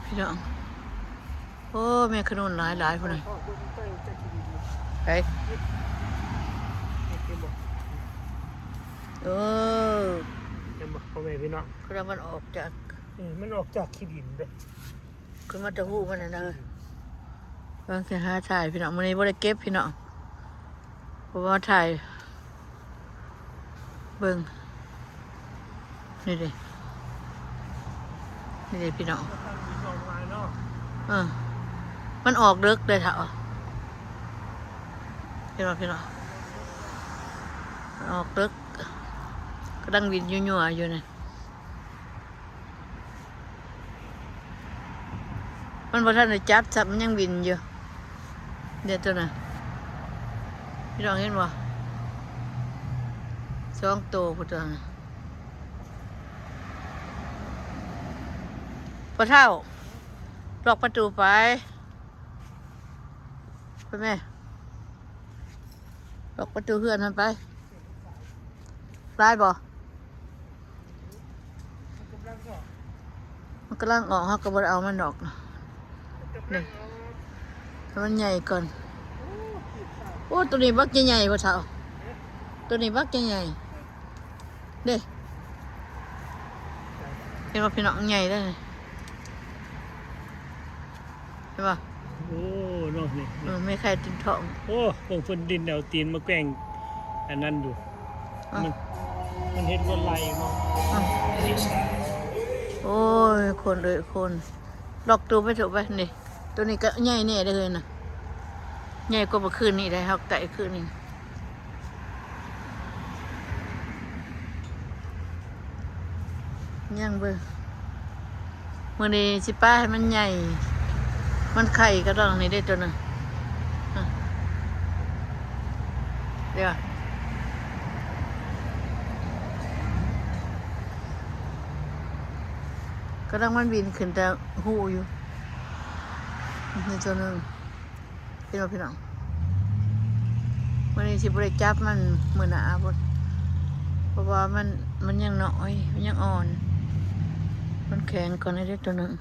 ພີ່ນ້ອງ ໂອ້ ແມ່ຂະໜູນຫຼາຍໆ ພຸ້ນນະ ໄປ ເຫັນບໍ່ ເອີ ເຫັນບໍ່ ພໍ່ແມ່ພີ່ນ້ອງ ຄືວ່າມັນອອກຈາກ ເອີ ມັນອອກຈາກຂີ້ດິນເດ້ ຄືມາແຕ່ຫູມັນນະ ເບິ່ງຊິຫາຖ່າຍພີ່ນ້ອງ ມື້ນີ້ບໍ່ໄດ້ເກັບພີ່ນ້ອງ ເພາະວ່າຖ່າຍ ເບິ່ງ ນີ້ເດ້ ນີ້ເດ້ພີ່ນ້ອງ ເອີ ມັນອອກເດິກເດ້ເຖົ້າ ເຫັນບໍ່ພີ່ນ້ອງ ມັນອອກເດິກ ກຳລັງວິນຍົວໆຢູ່ນີ້. ມັນບໍ່ທັນໄດ້ຈັບຊ້ຳ ມັນຍັງບິນຢູ່ ເດ້ ໂຕນັ້ນ ພີ່ນ້ອງເຫັນບໍ່ ສອງໂຕພຸ້ນ ໂຕນັ້ນ ພໍ່ເຖົ້າ ລັອກປະຕູໄປ ໄປແມ່ ລັອກປະຕູເຮືອນຫັ້ນໄປ ຫຼາຍບໍ່ ມັນກຳລັງອອກ ເຮົາກໍບໍ່ໄດ້ເອົາມັນດອກ ນີ້ ໃຫ້ມັນໃຫຍ່ກ່ອນ ໂອ້ ໂຕນີ້ບັກໃຫຍ່ໆ ພໍ່ເຖົ້າ ໂຕນີ້ບັກໃຫຍ່ໆ ເດ້ ເຫັນບໍ່ພີ່ນ້ອງ ໃຫຍ່ເດ້ ເຫັນບໍ່ ໂອ້ ເນາະ ນີ້ ເອີ ແມ່ໄຂ່ຕີນທອງ ໂອ້ ເບິ່ງເພິ່ນດິ້ນເອົາຕີນມາແກວ່ງອັນນັ້ນຢູ່ ມັນ ມັນເຮັດລວດລາຍເນາະ ໂອ້ຍ ຄົນເອີຍ ຄົນ ລັອກໂຕໄປເຖາະ ໄປ ນີ້ ໂຕນີ້ກໍໃຫຍ່ແດ່ເດ້ເຮີ້ຍນະ ໃຫຍ່ກວ່າມື້ຄືນນີ້ໄດ໋ ເຮົາໄຕ່ຄືນນີ້ ຍັງເບິ່ງ ມື້ນີ້ຊິປະໃຫ້ມັນໃຫຍ່ ມັນໄຂ່ກໍຕ້ອງນີ້ເດ້ ໂຕໜຶ່ງ ອະ ດຽວ ກຳລັງມັນບິນຂຶ້ນແຕ່ຫູຢູ່ ນີ້ໂຕໜຶ່ງ ເຫັນບໍ່ພີ່ນ້ອງ ມື້ນີ້ຊິບໍ່ໄດ້ຈັບມັນ ມື້ໜ້າພຸ້ນ ເພາະວ່າມັນ ມັນຍັງນ້ອຍ ມັນຍັງອ່ອນ ມັນແຂງກ່ອນເດ້ ໂຕໜຶ່ງ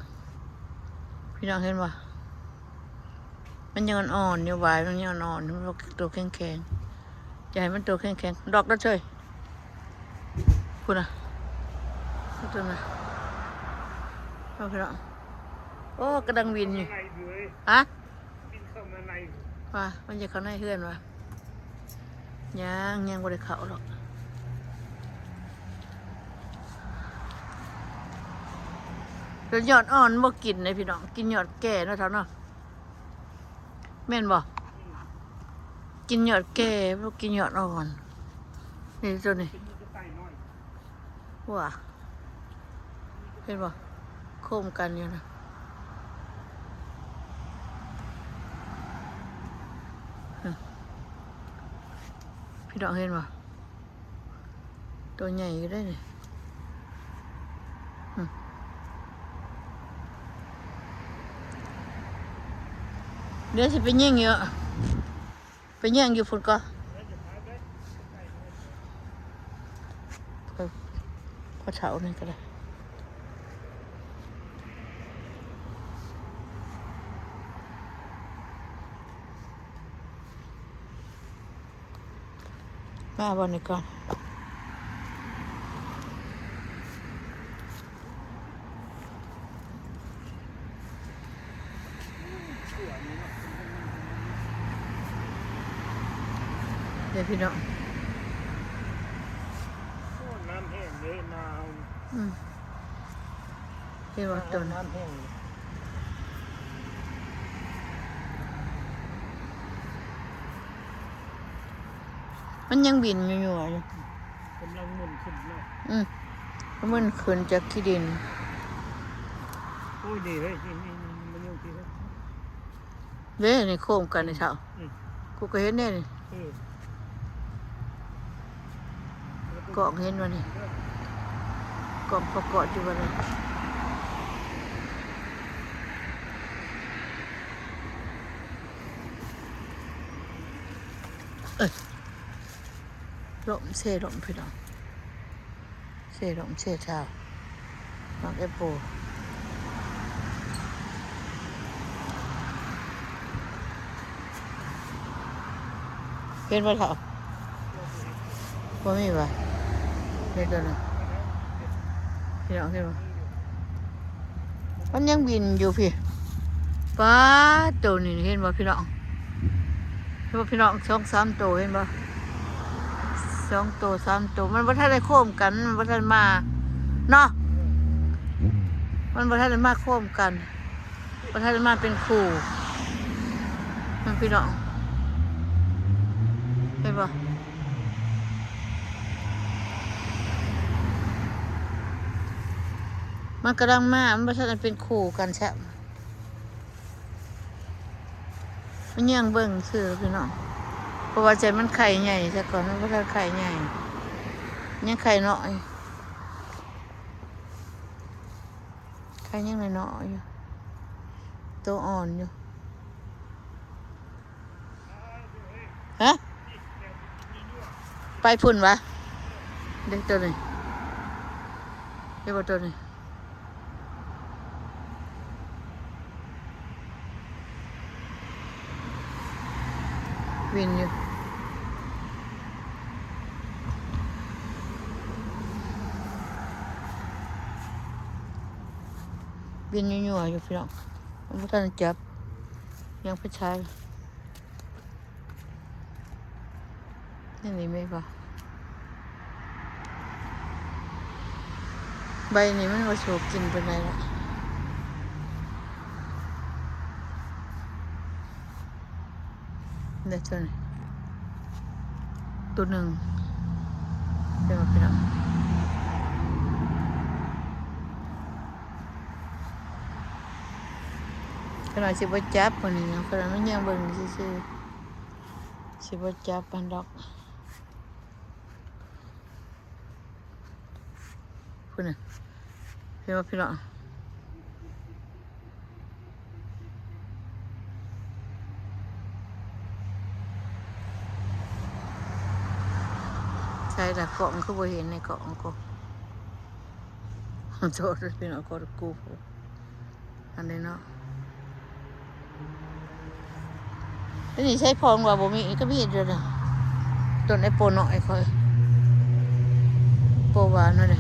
ພີ່ນ້ອງເຫັນບໍ່ ມັນຍັງອ່ອນໆຢູ່ ຫວາຍມັນຍັງອ່ອນໆ ມັນບໍ່ໂຕແຂງໆ ຢ່າໃຫ້ມັນໂຕແຂງໆ ດອກລະເຊີຍ ພຸ້ນນະ ໂຕນັ້ນ ເບິ່ງພີ່ນ້ອງ ໂອ້ ກຳລັງບິນຢູ່ ຮະ ບິນເຂົ້າມາໃນ ວ່າມັນຈະເຂົ້າໃນເຮືອນວ່າ ຍັງ ຍັງບໍ່ໄດ້ເຂົ້າດອກ ແລ້ວຍອດອ່ອນບໍ່ກິນເດ້ພີ່ນ້ອງ ກິນຍອດແກ່ເນາະເຖົ້າເນາະ ແມ່ນບໍ່ ກິນຍອດແກ່ ບໍ່ກິນຍອດອ່ອນ ນີ້ໂຕນີ້ ວ້າ ເຫັນບໍ່ ໂຄມກັນຢູ່ນະ ພີ່ນ້ອງເຫັນບໍ່ ໂຕໃຫຍ່ຢູ່ເດ້ນີ້ ດຽວຊິໄປຍິງຢູ່ ໄປຍ່າງຢູ່ພຸ້ນກໍ ເອີ ພໍ່ເຖົ້ານີ້ກໍໄດ້ ມາບ່ອນນີ້ກ່ອນ. ເດ້ພີ່ນ້ອງ ໂອ້ ນ້ຳແຫ້ງເດ້ ນາວ ອືມ ເຫັນບໍ່ ຕົ້ນ ນ້ຳແຫ້ງ ມັນຍັງບິນຢູ່ຢູ່ ກຳລັງໝູນຂຶ້ນເນາະ ອືມ ໝູນຂຶ້ນຈາກຂີ້ດິນ ໂອ້ຍ ນີ້ເຮີ້ຍ ນີ້ ນີ້ ນີ້ ມັນຢູ່ພີ້ເຮີ້ຍ ເດ້ ນີ້ໂຄມກັນນີ້ເຖົ້າ ອືມ ກູກໍເຫັນເດ້ນີ້ ເອີ ກ້ອງເຫັນບໍ່ນີ້ ກ້ອງປະກອບຢູ່ບໍ່ນີ້ ເອີ ລົມເຊລົມພີ່ນ້ອງ ເຊລົມເຊທ້າວ ໝາກແອບໂປ ອືມ ເຫັນບໍ່ເຖົ້າ? ບໍ່ມີຫວາ? ເຫັນໂຕນັ້ນ ພີ່ນ້ອງເຫັນບໍ່? ມັນຍັງບິນຢູ່ພີ້. ປາດ ໂຕນີ້ເຫັນບໍ່ພີ່ນ້ອງ? ເຫັນບໍ່ພີ່ນ້ອງ? ສອງສາມໂຕ ເຫັນບໍ່? ສອງໂຕ ສາມໂຕ ມັນບໍ່ທັນໄດ້ໂຄມກັນ ມັນບໍ່ທັນມາເນາະ ມັນບໍ່ທັນໄດ້ມາໂຄມກັນ. ບໍ່ທັນມາເປັນຄູ່ ພີ່ນ້ອງ ເຫັນບໍ່? ມັນກຳລັງມາ ມັນບໍ່ທັນໄດ້ເປັນຄູ່ກັນຊ້ຳ ມັນຍ່າງເບິ່ງຊື່ພີ່ນ້ອງ ເພາະວ່າໃຈມັນໄຂ່ໃຫຍ່ຊະກ່ອນ ມັນບໍ່ທັນໄຂ່ໃຫຍ່ ຍັງໄຂ່ນ້ອຍ. ໄຂ່ຍັງນ້ອຍໆຢູ່ ໂຕອ່ອນຢູ່. ຮະ? ໄປພຸ້ນຫວາ? ເດ້ໂຕນີ້ ເຫັນບໍ່ໂຕນີ້? ວິນຢູ່ ວິນຢູ່ຢູ່ພີ່ນ້ອງ ມັນບໍ່ທັນຈັບ ຍັງໄປໃຊ້. ນີ້ ນີ້ແມ່ນບໍ່? ໃບນີ້ມັນບໍ່ສູກກິນປານໃດລະ ໄດ້ໂຕນີ້ ໂຕໜຶ່ງ ເຫັນບໍ່ພີ່ນ້ອງ? ຂະໜາດຊິບໍ່ຈັບມື້ນີ້ນະ ຂະໜາດມັນຍ່າງເບິ່ງຊື່ໆ ຊິບໍ່ຈັບມັນດອກ. ພຸ້ນນະ ເຫັນບໍ່ພີ່ນ້ອງ? ໃສລະ ກ້ອງຄືບໍ່ເຫັນໃນກ້ອງ ໂອ້ ໂທດພີ່ນ້ອງ ຂໍໂທດກູ ອັນນີ້ເນາະ ອັນນີ້ໃຊ້ພອງວ່າບໍ່ມີ ກໍມີຢູ່ເດ້ ຕົ້ນແອບໂປນນ້ອຍຂ້ອຍ ໂປຫວານນັ້ນເດ້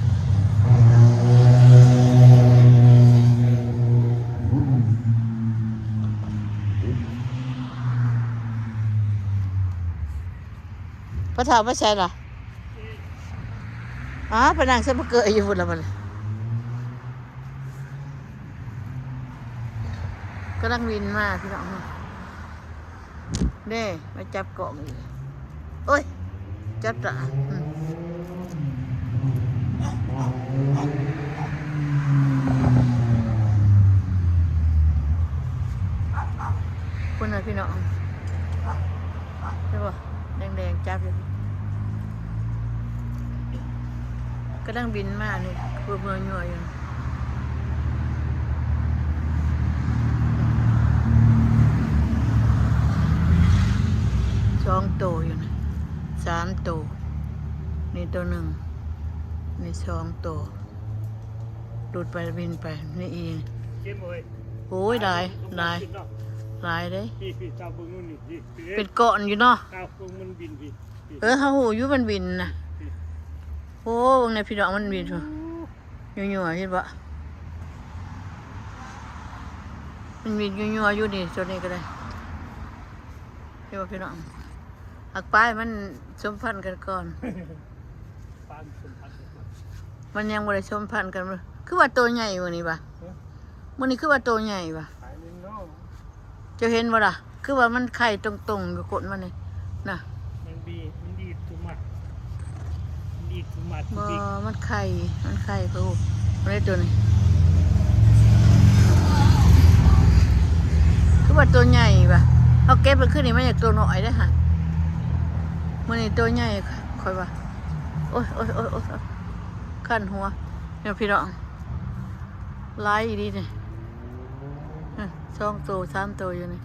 ພໍ່ເຖົ້າໄປໃສລະ? ອ້າວ ໄປນັ່ງໃສ່ບັກເກີຍຢູ່ພຸ້ນລະບັດນີ້. ກຳລັງວິນມາພີ່ນ້ອງເນາະ ເດ້ ມາຈັບກ້ອງອີກ ໂອ້ຍ ຈັບຕາ ອືມ ພຸ້ນນະພີ່ນ້ອງ ເຫັນບໍ່? ແດງໆ ຈັບຢູ່ ກຳລັງບິນມານີ້ ເມືອໆ ຢູ່ ສອງໂຕຢູ່ນີ້ ສາມໂຕ ນີ້ໂຕໜຶ່ງ ນີ້ສອງໂຕ ຫຼຸດໄປບິນໄປ ນີ້ອີກ ເຫັນບໍ່ເອີຍ? ໂອ້ຍ ຫຼາຍ ຫຼາຍ ຫຼາຍເດ້ ພີ່ໆ ເຈົ້າເບິ່ງໂນ່ນນີ້ ເປັນກ້ອນຢູ່ເນາະ ເອົາເບິ່ງມັນບິນພີ້ ເອີ ເຮົາຮູ້ຢູ່ມັນບິນນະ ໂອ້ ເບິ່ງແດ່ພີ່ນ້ອງ ມັນບິນຢູ່ ເຫັນບໍ່? ມັນບິນຢູ່ຢູ່ຢູ່ນີ້ ໂຕນີ້ກໍໄດ້ ເຫັນບໍ່ພີ່ນ້ອງ? ອາກປາຍມັນສົມພັນກັນກ່ອນ ປາຍມັນສົມພັນກັນກ່ອນ ມັນຍັງບໍ່ໄດ້ສົມພັນກັນ ຄືວ່າໂຕໃຫຍ່ມື້ນີ້ຫວາ? ຮະ? ມື້ນີ້ຄືວ່າໂຕໃຫຍ່ຫວາ? ຂາຍເງິນເນາະ ເຈົ້າເຫັນບໍ່ລະ? ຄືວ່າມັນໄຂ່ຕົງໆ ຢູ່ກົ້ນມັນນີ້ນະ ມັນດີ ມັນດີດ too much ມັນດີດ too much ບໍ່ too big ມັນໄຂ່ ມັນໄຂ່ ເຂົາເບິ່ງໂຕນີ້ ຄືວ່າໂຕໃຫຍ່ຫວາ? ເຮົາເກັບໄປຄືນນີ້ ມັນຢາກໂຕນ້ອຍເດ້ຫະ ມື້ນີ້ໂຕໃຫຍ່ ຂ້ອຍວ່າ ໂອ້ຍ ໂອ້ຍ ໂອ້ຍ ໂອ້ຍ ຄັນຫົວ ເນາະ ພີ່ນ້ອງ ຫຼາຍອີ່ຫຼີນີ້ ສອງໂຕ ສາມໂຕຢູ່ນີ້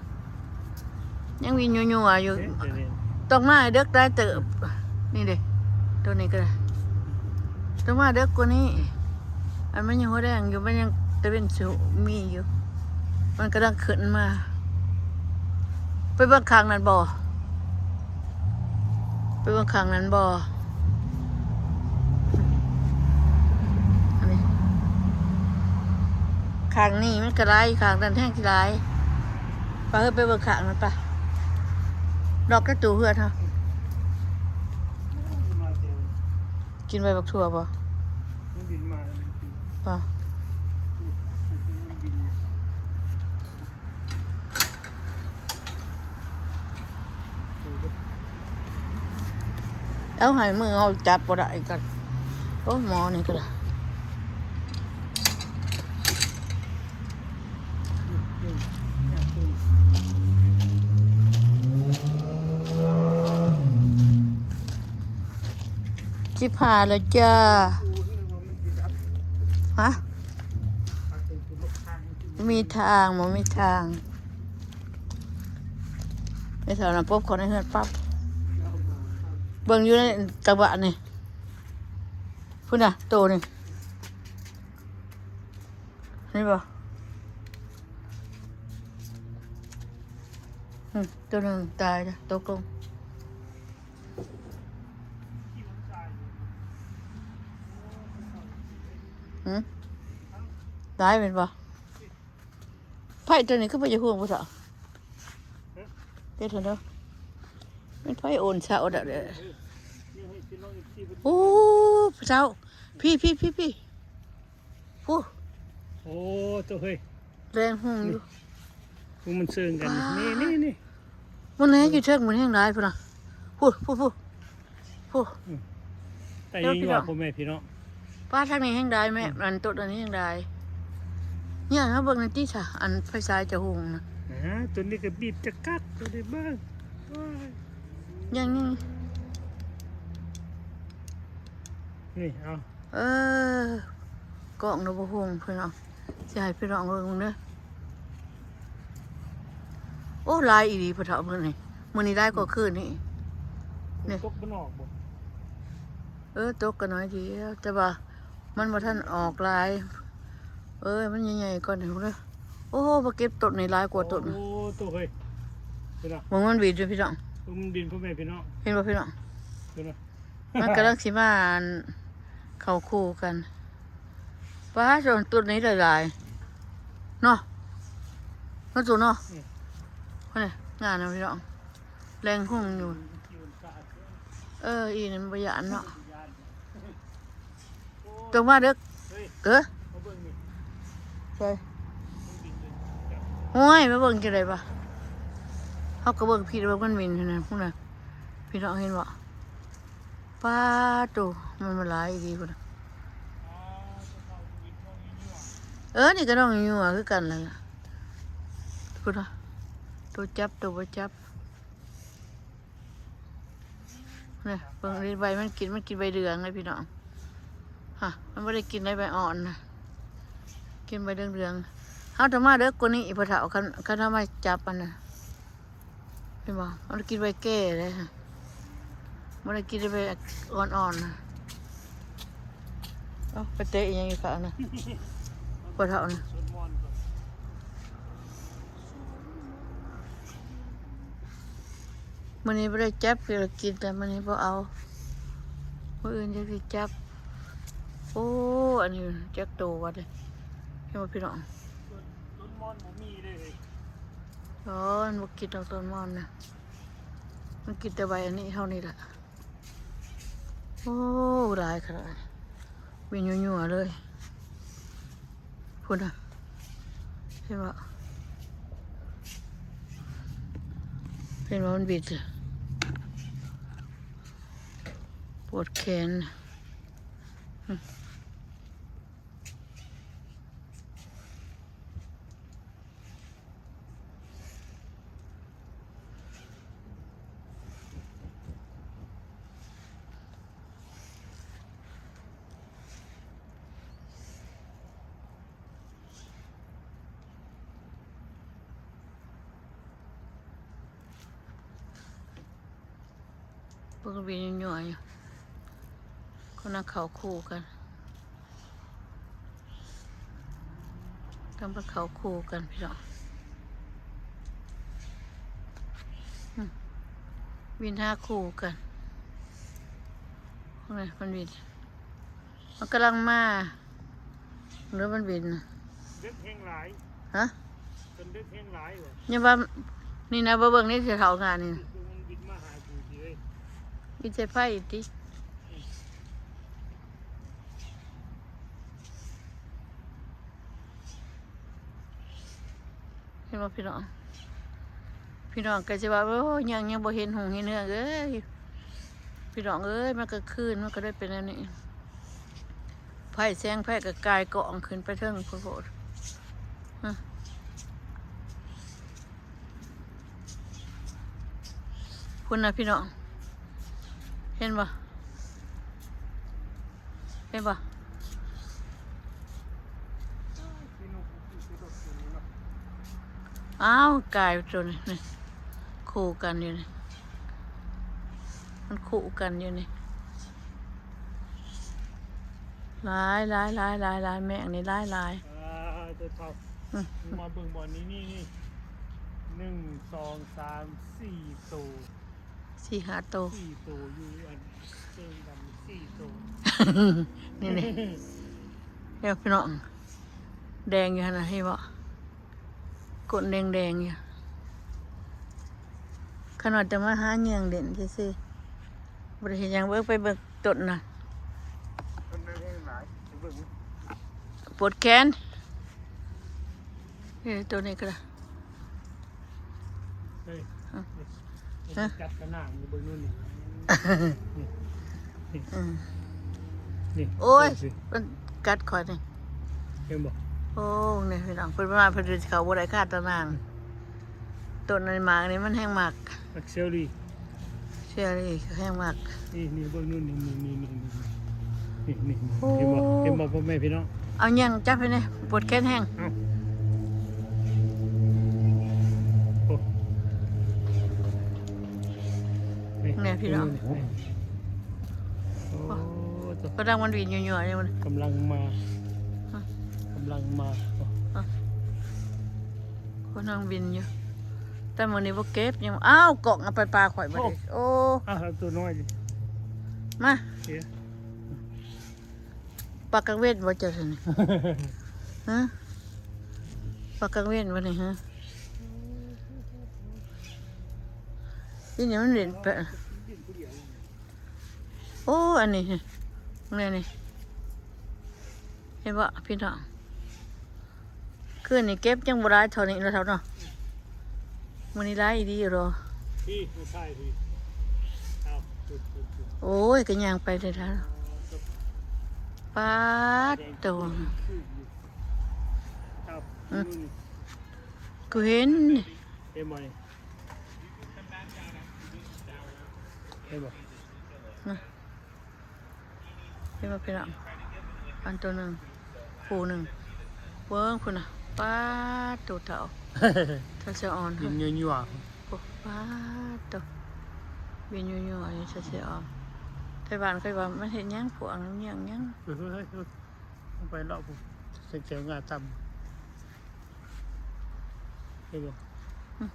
ຍັງວິນຍົວໆ ຢູ່ ເຫັນ ເຫັນ ເຫັນ ຕ້ອງມາເດິກຫຼາຍເຕີບ ນີ້ເດ້ ໂຕນີ້ກໍໄດ້ ຕ້ອງມາເດິກກວ່ານີ້ ອັນມັນຍັງຫົວແດງຢູ່ ມັນຍັງຕາເວັນສູງມີຢູ່ ມັນກຳລັງຂຶ້ນມາ ໄປເບິ່ງຂ້າງນັ້ນບໍ່? ໄປເບິ່ງຂ້າງນັ້ນບໍ່? ອັນນີ້ ຂ້າງນີ້ມັນກໍຫຼາຍ ຂ້າງນັ້ນແຮງຊິຫຼາຍ. ໄປເຮີ້ຍ ໄປເບິ່ງຂ້າງນັ້ນປະ. ດອກກະຕູເຮືອນເຮົາ. ກິນໃບບັກຖົ່ວບໍ່? ບໍ່. ເອົາໃຫ້ມືເຮົາຈັບບໍ່ໄດ້ກັນ. ໂອ້ ໝໍນີ້ກໍໄດ້. ສິບຫ້າແລ້ວຈ້າ. ຮະ? ມີທາງ ບໍ່ມີທາງ. ໄປເທົ່ານັ້ນ ປົບເຂົ້າໃນເຮືອນປັບ. ເບິ່ງຢູ່ໃນຕະບະນີ້ ພຸ້ນນະ ໂຕນີ້ ເຫັນບໍ່? ອືມ ໂຕໜຶ່ງຕາຍລະ ຕົກລົງ. ຫື? ຕາຍແມ່ນບໍ່? ໄຟຕົວນີ້ຄືບໍ່ຢາກຫວງຜູ້ເຖົ້າ? ເຮັດເຖິງເດີ ແມ່ນໄຟໂອນເຊົາດະເດີ. ໂອ້ ຜູ້ເຖົ້າ ພີ້ ພີ້ ພີ້ ພີ້ ຜູ້ ໂອ້ ໂຕເຮີ້ຍ ແລງຮຸ່ງຢູ່. ພວກມັນເຊີງກັນ ນີ້ ນີ້ ນີ້ ມັນແຮງຢູ່ເທິງ ມັນແຮງຫຼາຍພຸ້ນນະ ພຸ້ນ ພຸ້ນ ພຸ້ນ ພຸ້ນ. ອືມ ແຕ່ຍັງຢູ່ ພໍ່ແມ່ພີ່ນ້ອງ ປ້າ ທາງນີ້ແຮງຫຼາຍແມ່. ອືມ ອັນຕົ້ນອັນນີ້ແຮງຫຼາຍ. ຍ່າງເຮົາເບິ່ງໜ່ອຍຕິຊະ ອັນໄຟສາຍຈະຮຸ່ງນະ. ອ່າ ຕົວນີ້ກໍບີບຈັກກັກ ຕົວນີ້ເບິ່ງ. ໂອ້ຍ ຢ່າງນີ້ ນີ້ ເອົາ. ເອີ ກ້ອງນະບໍ່ຮຸ່ງພີ່ນ້ອງ ຊິໃຫ້ພີ່ນ້ອງເບິ່ງເດີ. ໂອ້ ຫຼາຍອີ່ຫຼີ ພໍ່ເຖົ້າ ມື້ນີ້ ມື້ນີ້ຫຼາຍກວ່າຄືນນີ້. ນີ້ ຕົກບໍ່ນອກບໍ່? ເອີ ຕົກກໍໜ້ອຍດຽວ ແຕ່ວ່າມັນບໍ່ທັນອອກຫຼາຍ. ເອີ ມັນໃຫຍ່ໆກ່ອນເດີ. ໂອ້ໂຫ ມາເກັບຕົ້ນນີ້ຫຼາຍກວ່າຕົ້ນ. ໂອ້ ໂຕເຮີ້ຍ ເບິ່ງມັນບິນຢູ່ພີ່ນ້ອງ. ເບິ່ງມັນບິນ ພໍ່ແມ່ພີ່ນ້ອງ ເຫັນບໍ່ພີ່ນ້ອງ? ເຫັນບໍ່? ມັນກຳລັງຊິມາ ອັນ ເຂົ້າຄູ່ກັນ. ປ້າ ຕົ້ນ ຕົ້ນນີ້ຫຼາຍໆເນາະ ເນາະຕູເນາະ. ອືມ ພຸ້ນນະ ງາມນະພີ່ນ້ອງ ແລງຮຸ່ງຢູ່. ເອີ ອີນີ້ມັນບໍ່ຢ້ານເນາະ. ຕົກມາເດີ. ເອີ ໃສ່ ໂອ້ຍ ມາເບິ່ງຈັ່ງໃດວະ? ເຮົາກໍເບິ່ງຜິດ ເບິ່ງມັນບິນຫັ້ນນະ ພຸ້ນນະ ພີ່ນ້ອງເຫັນບໍ່? ປ້າໂຕ ມັນມາຫຼາຍອີ່ຫຼີພຸ້ນນະ. ເອີ ນີ້ກໍນ້ອງຍົວຄືກັນນັ້ນນະ ພຸ້ນນະ ໂຕຈັບ ໂຕບໍ່ຈັບ. ນີ້ ເບິ່ງໃບມັນກິນ ມັນກິນໃບເດືອງເດ້ພີ່ນ້ອງ. ຮະ ມັນບໍ່ໄດ້ກິນໃບໃບອ່ອນນະ ກິນໃບເດືອງໆ. ເຮົາຕ້ອງມາເດີກວ່ານີ້ ພໍ່ເຖົ້າ ຄັນ ຄັນເຮົາມາຈັບອັນນະ ເຫັນບໍ່? ມັນກິນໃບແກ່ເດ້ ບໍ່ໄດ້ກິນໃບອ່ອນໆນະ. ເອົ້າ ໄປເຕະອີ່ຫຍັງຢູ່ຂ້າງນະ ພໍ່ເຖົ້ານະ. ມື້ນີ້ບໍ່ໄດ້ຈັບ ກິນແຕ່ມື້ນີ້ບໍ່ເອົາ ມື້ອື່ນຈັ່ງຊິຈັບ. ໂອ້ ອັນນີ້ຈັກໂຕວະເດ ເຫັນບໍ່ພີ່ນ້ອງ? ຕົ້ນ ຕົ້ນມ່ອນບໍ່ມີເດ້. ອໍ ມັນບໍ່ກິນດອກຕົ້ນມ່ອນນະ ມັນກິນແຕ່ໃບອັນນີ້ເທົ່ານີ້ລະ. ໂອ້ ຫຼາຍຂະໜາດ ບິນຍົວໆເລີຍ ພຸ້ນນະ ເຫັນບໍ່? ເຫັນບໍ່? ມັນບິນ ປວດແຂນ. ເບິ່ງວິນຍັງຍ້ອຍຢູ່ ຄົນນະເຂົ້າຄູ່ກັນ ຕ້ອງໄປເຂົ້າຄູ່ກັນພີ່ນ້ອງ ອືມ ວິນຫາຄູ່ກັນ. ນີ້ ມັນບິນ ມັນກຳລັງມາ ຫຼືມັນບິນນະ? ເດັກແຮງຫຼາຍ ຮະ? ເປັນເດັກແຮງຫຼາຍຫວາ? ຍັງວ່າ ນີ້ນະ ບໍ່ເບິ່ງນີ້ ຊິເຖົ້າງານນີ້ ມັນບິນມາຫາກູຕິເອີຍ ບິນໃສ່ໄຟອີກຕິ. ເຫັນບໍ່ພີ່ນ້ອງ? ພີ່ນ້ອງກໍຊິວ່າ ໂອ້ຍ ຍັງ ຍັງບໍ່ເຫັນຮຸ່ງເຫັນເຮືອງເອີຍ ພີ່ນ້ອງເອີຍ ມັນກາງຄືນ ມັນກໍໄດ້ເປັນແນວນີ້ ໄຟ ແສງໄຟກໍກາຍກ້ອງຂຶ້ນໄປເທິງພຸ້ນໂພດ. ພຸ້ນນະພີ່ນ້ອງ ເຫັນບໍ່? ເຫັນບໍ່? ອ້າວ ກາຍໂຕນີ້ ນີ້ ຄູ່ກັນຢູ່ນີ້ ມັນຄູ່ກັນຢູ່ນີ້ ຫຼາຍໆໆໆ ແມງນີ້ຫຼາຍໆ. ອ່າ ໂຕເຖົ້າ ອືມ ມາເບິ່ງບ່ອນນີ້ ນີ້ ນີ້ ໜຶ່ງ ສອງ ສາມ ສີ່ໂຕ ສີ່ຫ້າໂຕ ສີ່ໂຕ ຢູ່ອັນເຊິ່ງດຳສີ່ໂຕ ນີ້ໆ ເດີພີ່ນ້ອງ ແດງຢູ່ຫັ້ນນະ ເຫັນບໍ່? ກົ້ນແດງໆຢູ່ ຂະນ້ອຍແຕ່ມາຫາເຫຍື່ອງເຫຼັ້ນຊື່ໆ ບໍ່ໄດ້ເຮັດຫຍັງ. ເບິ່ງ ໄປເບິ່ງຕົ້ນນະ ປວດແຂນ ເອີ ໂຕນີ້ກໍໄດ້. ເຮີ້ຍ ຮະ? ຈັດຕະໜ່າງຢູ່ເບິ່ງໂນ່ນນີ້ ນີ້ ອືມ ນີ້ ໂອ້ຍ ເບິ່ງຊິ ມັນກັດຂ້ອຍນີ້ ເຫັນບໍ່? ໂອ້ ນີ້ພີ່ນ້ອງ ເພິ່ນມາ ເພິ່ນຊິເຂົ້າບໍ່ໄດ້ຄາຕະໜ່າງ. ອືມ ຕົ້ນອັນໝາກນີ້ມັນແຮງໝາກ ໝາກເຊລລີ ເຊລລີແຮງໝາກ ນີ້ ນີ້ເບິ່ງໂນ່ນ ນີ້ ນີ້ ນີ້ ນີ້ ນີ້ ນີ້ ໂອ້ ເຫັນບໍ່? ເຫັນບໍ່ ພໍ່ແມ່ພີ່ນ້ອງ? ເອົາຫຍັງຈັບໃຫ້ແດ່ ປວດແຂນແຮງ ເອົາ ໂອ້ ນີ້ ແນ່ພີ່ນ້ອງ ນີ້ ໂອ້ ໂອ້ ກຳລັງມັນວິນຢູ່ຢູ່ນີ້ ມັນກຳລັງມາ ຮະ ກຳລັງມາ ຮະ ກຳລັງວິນຢູ່ ແຕ່ມື້ນີ້ບໍ່ເກັບ ຍັງ ອ້າວ ກ້ອງເອົາໄປປາຂ້ອຍບັດນີ້ ໂອ້ ໂອ້ ອ້າວ ໂຕນ້ອຍນີ້ ມາ ເອີ ປາກກາງເວັນບໍ່ເຈົ້າຊັ້ນນີ້ ຮະ ປາກກາງເວັນບໍ່ນີ້ ຮະ ທີ່ນີ້ມັນເຫຼັ້ນໄປ ໂອ້ ອັນນີ້ ແນວນີ້ ເຫັນບໍ່ພີ່ນ້ອງ? ຄືນນີ້ເກັບຍັງບໍ່ຫຼາຍເທົ່ານີ້ເນາະ ເຖົ້າເນາະ ມື້ນີ້ຫຼາຍອີ່ຫຼີຢູ່ດອກ ພີ່ ມາຖ່າຍພີ່ ເອົາ ໂອ້ຍ ກໍຍ່າງໄປເລີຍລະ ປາດໂຕ ເອົາ ອືມ ກູເຫັນ ເຫັນບໍ່ນີ້? ເຫັນບໍ່? ນະ ເຫັນບໍ່ພີ່ນ້ອງ? ອັນໂຕໜຶ່ງ ຄູ່ໜຶ່ງ ເບິ່ງພຸ້ນນະ ປາດໂຕ ເຖົ້າ ເຖົ້າສະອອນ ບິນຍົວໆ ໂອ້ ປາດໂຕ ບິນຍົວໆຢູ່ ເຖົ້າສະອອນ ໄທບ້ານເຂົາວ່າມັນເຮັດຫຍັງ ພວກຫຍັງຫຍັງ ເອີ ເຮີ້ຍ ເຮີ້ຍ ເຮີ້ຍ ໄປເລາະພຸ້ນ ເສັງເສັງງາຕຳ ເຫັນບໍ່? ອືມ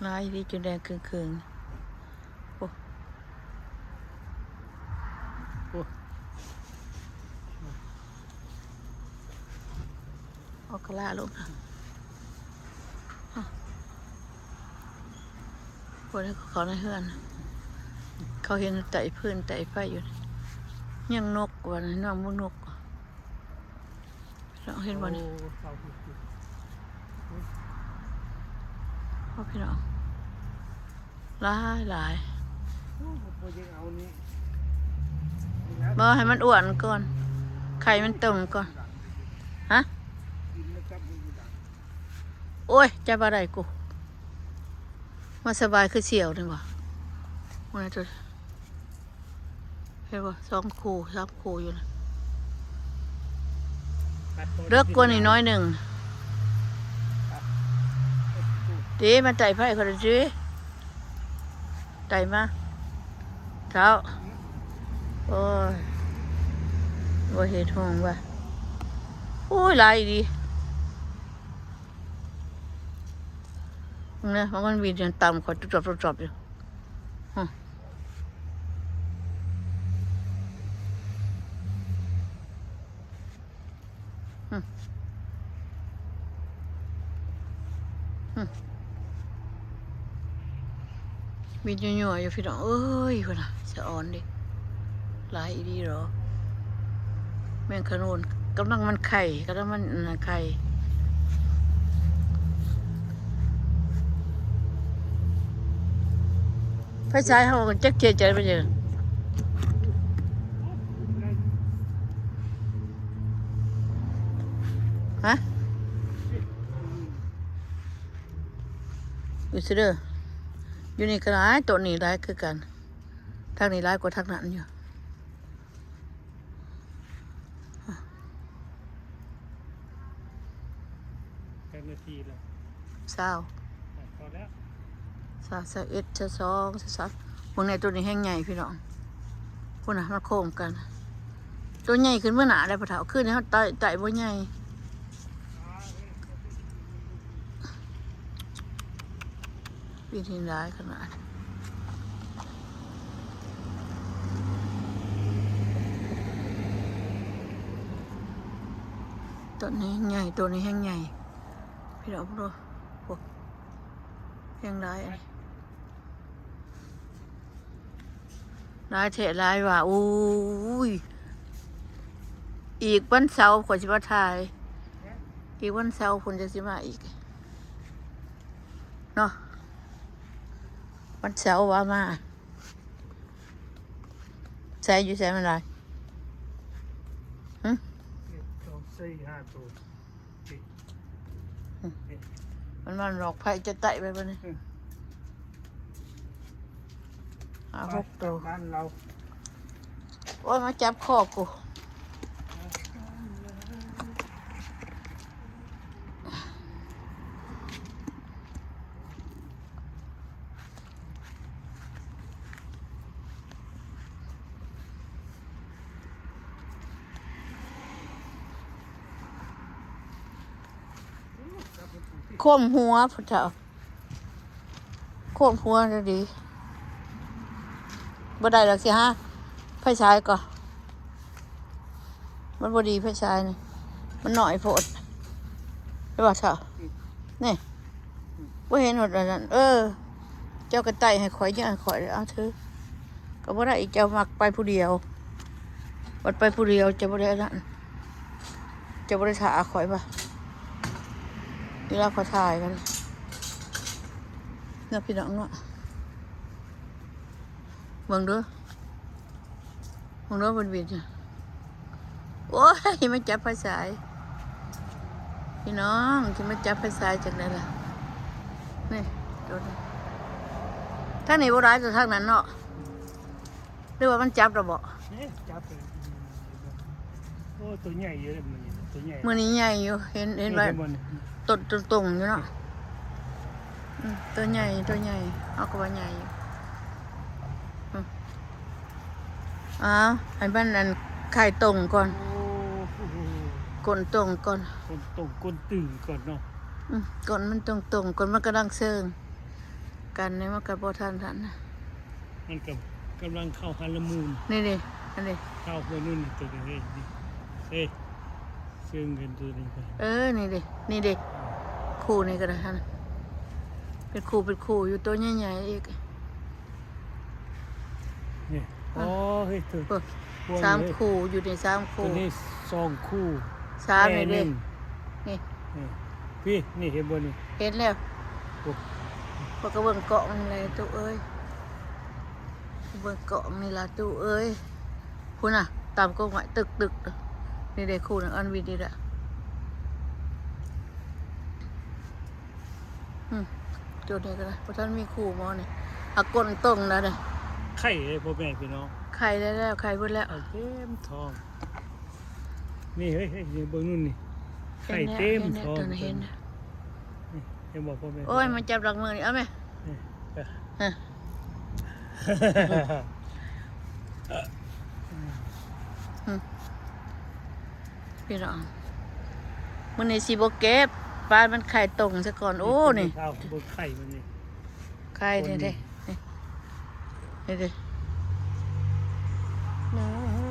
ຫຼາຍອີ່ຫຼີ ຈົນແດງເຄິ່ງໆ ໂອ້ ໂອ້ ອອກກະລາລົງ ພວກນັ້ນເຂົາເຂົ້າໃນເຮືອນ ເຂົາເຫັນໄຕ້ຟືນໄຕ້ໄຟຢູ່ ຍັງນົກວ່ານັ້ນ ນ້ອງເບິ່ງນົກ ເຫັນບໍ່ນີ້? ໂອ້ ເສົາ ໂອ້ ພີ່ນ້ອງ ຫຼາຍໆ ໂອ້ ບໍ່ຢາກເອົານີ້ ບໍ່ ໃຫ້ມັນອ້ວນກ່ອນ ໄຂ່ມັນຕົງກ່ອນ ຮະ? ໂອ້ຍ ຈັບບໍ່ໄດ້ກູ ມາສະບາຍຄືສ່ຽວນີ້ຫວາ ເຫັນບໍ່? ສອງຄູ່ ສາມຄູ່ຢູ່ນະ ເລິກກວ່ານີ້ໜ້ອຍໜຶ່ງ ເດ້ ມາໄຕ່ໄຟຂ້ອຍເດ້ ໄຕ່ມາ ເຖົ້າ ໂອ້ຍ ບໍ່ເຫັນຫຸ່ງວ່າ ໂອ້ຍ ຫຼາຍອີ່ຫຼີ ເບິ່ງນະ ມັນ ມັນບິນຕາມຂ້ອຍ ຕຸບໆໆ ຢູ່ ຮະ ຮະ ຮະ ບິນຍົວໆຢູ່ພີ່ນ້ອງເອີຍ ພຸ້ນນະ ສະອອນເດ້ ຫຼາຍອີ່ຫຼີເດ. ແມງຂະໂໜນ ກຳລັງມັນໄຂ່ ກຳລັງມັນ ອັນນັ້ນໄຂ່. ໄຟສາຍເຮົາຈັກເຈໃຈໄປເດີ ຮະ ຢູ່ຊິເດີ ຢູ່ນີ້ກໍຫຼາຍ ໂຕະນີ້ຫຼາຍຄືກັນ ທາງນີ້ຫຼາຍກວ່າທາງນັ້ນຢູ່. ຈັກນາທີແລ້ວ? ຊາວ ພໍແລ້ວ ຊາວ ຊາວເອັດ ຊາວສອງ ຊາວສາມ ເບິ່ງແດ່ ໂຕນີ້ແຮງໃຫຍ່ພີ່ນ້ອງ ພຸ້ນນະ ມັນໂຄ້ງກັນ ໂຕໃຫຍ່ຂຶ້ນເມືອໜ້າແລ້ວພໍ່ເຖົ້າ ຄືນນີ້ເຮົາໄຕ່ ໄຕ່ບໍ່ໃຫຍ່. ປີນີ້ຫຼາຍຂະໜາດ ໂຕນີ້ແຮງໃຫຍ່ ໂຕນີ້ແຮງໃຫຍ່ ພີ່ນ້ອງເບິ່ງດູ ໂອ້ ແຮງຫຼາຍ ອັນນີ້ ຫຼາຍແທ້ຫຼາຍວ່າ ໂອ້ຍ ອີກວັນເສົາຂ້ອຍຊິມາຖ່າຍ ອີກວັນເສົາພຸ້ນຈັ່ງຊິມາອີກເນາະ ວັນເສົາວ່າມາ ໃສ ຢູ່ໃສມັນຫຼາຍ ຫຶ ໜຶ່ງ ສອງ ສີ່ ຫ້າໂຕ. ມັນ ມັນຫຼອກໄຜຈະໄຕ່ໄປບັດນີ້ ອືມ ຫ້າຫົກໂຕ ບ້ານລາວ ໂອ້ຍ ມາຈັບຄໍກູ. ໂຄມຫົວພຸ້ນເຈົ້າ ໂຄມຫົວນະດີ ບໍ່ໄດ້ດອກ ຊິຫາໄຟສາຍກ່ອນ ມັນບໍ່ດີໄຟສາຍນີ້ ມັນໜ້ອຍໂພດ ເຫັນບໍ່ເຈົ້າ ນີ້ ບໍ່ເຫັນຮອດອັນນັ້ນ ເອີ ເຈົ້າກໍໄຕ່ໃຫ້ຂ້ອຍ ເອົາ ເອົາຖື ກໍບໍ່ໄດ້ ເຈົ້າມັກໄປຜູ້ດຽວ ບັດໄປຜູ້ດຽວ ເຈົ້າບໍ່ໄດ້ອັນນັ້ນ ເຈົ້າບໍ່ໄດ້ຖ້າຂ້ອຍວ່າ ເວລາຂ້ອຍຖ່າຍກັນເນາະ ພີ່ນ້ອງເນາະ ເບິ່ງເດີ. ຂອງນ້ອງເພິ່ນເປັນຫຍັງ? ໂອ້ຍ ມາຈັບໄຟສາຍ ພີ່ນ້ອງ ຊິມາຈັບໄຟສາຍຈັ່ງໃດລະ? ນີ້ ໂຕນີ້ ທາງນີ້ບໍ່ຫຼາຍ ແຕ່ທາງນັ້ນເນາະ ຫຼືວ່າມັນຈັບແລ້ວບໍ? ນີ້ ຈັບເລີຍ ໂອ້ ໂຕໃຫຍ່ຢູ່ເດ້ມື້ນີ້ ໂຕໃຫຍ່ ມື້ນີ້ໃຫຍ່ຢູ່ ເຫັນ ເຫັນວ່າ ນີ້ ເຫັນບໍ່ນີ້? ຕົ້ນຕົງໆຢູ່ເນາະ ອືມ ໂຕໃຫຍ່ ໂຕໃຫຍ່ ເຮົາກໍວ່າໃຫຍ່ຢູ່ ອືມ ອ້າວ ໃຫ້ມັນອັນໄຂ່ຕົງກ່ອນ ໂອ້ໂຫ ກົ້ນຕົງກ່ອນ ກົ້ນຕົງ ກົ້ນຕຶງກ່ອນເນາະ ອືມ ກົ້ນມັນຕົງໆກ່ອນ ມັນກຳລັງເຊີງກັນນີ້ ມັນກໍບໍ່ທັນ ທັນ ມັນກໍກຳລັງເຂົ້າຮັນລະມູນ ນີ້ເດ້ ອັນນີ້ ເຂົ້າຫົວນຸ່ນ ໂຕນີ້ ເຮີ້ຍ ນີ້ ເອີ ເຊີງກັນໂຕນີ້ ເອີ ນີ້ເດ້ ນີ້ເດ້ ຄູ່ນີ້ກໍໄດ້ຫັ້ນ ເປັນຄູ່ ເປັນຄູ່ຢູ່ ໂຕໃຫຍ່ໆອີກ ນີ້ ອືມ ອໍ ເຮີ້ຍ ໂຕ ໂອ້ ສາມຄູ່ຢູ່ນີ້ ສາມຄູ່ ໂຕນີ້ສອງຄູ່ ສາມນີ້ເດ້ ແມ່ໜຶ່ງ ນີ້ ນີ້ ພີ່ ນີ້ເຫັນບໍ່ນີ້? ເຫັນແລ້ວ ໂອ້ ຂ້ອຍກໍເບິ່ງກ້ອງນີ້ແຫຼະ ຕູ້ເອີຍ ເບິ່ງກ້ອງນີ້ລະ ຕູ້ເອີຍ ພຸ້ນນະ ຕາມກົກໄມ້ຕຶກໆ ນີ້ເດ້ ຄູ່ໜຶ່ງ ອັນວິດນີ້ແຫຼະ. ອືມ ໂຕນີ້ກໍໄດ້ ບໍ່ທັນມີຄູ່ໝໍນີ້ ອາ ກົ້ນຕົງແລ້ວນີ້ ໄຂ່ເດ້ພໍ່ແມ່ພີ່ນ້ອງ ໄຂ່ແລ້ວ ໄຂ່ເບິດແລ້ວ ໄຂ່ເຕັມທ້ອງ ນີ້ ເຮີ້ຍ ເຮີ້ຍ ນີ້ເບິ່ງນູ່ນນີ້ ໄຂ່ເຕັມທ້ອງ ເຫັນແລ້ວ ເຫັນແລ້ວ ໂຕນີ້ເຫັນແລ້ວ ນີ້ ເຫັນບໍ່ພໍ່ແມ່ ໂອ້ຍ ພີ່ນ້ອງ ມາຈັບຫຼັງມືນີ້ ເອົາແມ່ ນີ້ ຮະ ອືມ ພີ່ນ້ອງ ມື້ນີ້ຊິບໍ່ເກັບ ປານມັນໄຂ່ຕົງຊະກ່ອນ ໂອ້ ນີ້ ເບິ່ງໄຂ່ມັນນີ້ ໄຂ່ນີ້ເດ້ ນີ້ ນີ້ ນີ້ເດ້ ນ້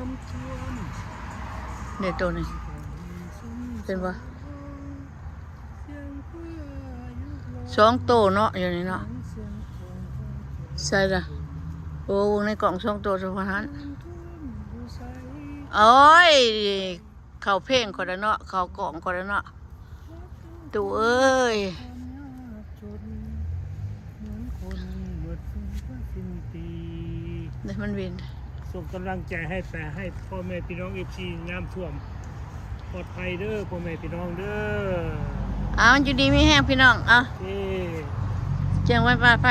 ຳຖ້ວມ ນີ້ໂຕນີ້ ເຫັນບໍ່? ສອງໂຕເນາະ ຢູ່ນີ້ເນາະ ໃສ່ລະ ໂອ້ ໃນກ້ອງສອງໂຕສະພາະຫັ້ນ ໂອ້ຍ ເຂົ້າເພງຂ້ອຍລະເນາະ ເຂົ້າກ້ອງຂ້ອຍລະເນາະ ຕູ້ເອີຍ ນີ້ມັນວິນ ສົ່ງກຳລັງໃຈໃຫ້ໄປໃຫ້ພໍ່ແມ່ພີ່ນ້ອງ ເອັຟຊີ ນ້ຳຖ້ວມປອດໄພເດີ ພໍ່ແມ່ພີ່ນ້ອງເດີ ເອົາ ຢູ່ດີມີແຮງພີ່ນ້ອງ ເອົາ ໂອເຄ ແຈ້ງໄວ້ປາໄພ.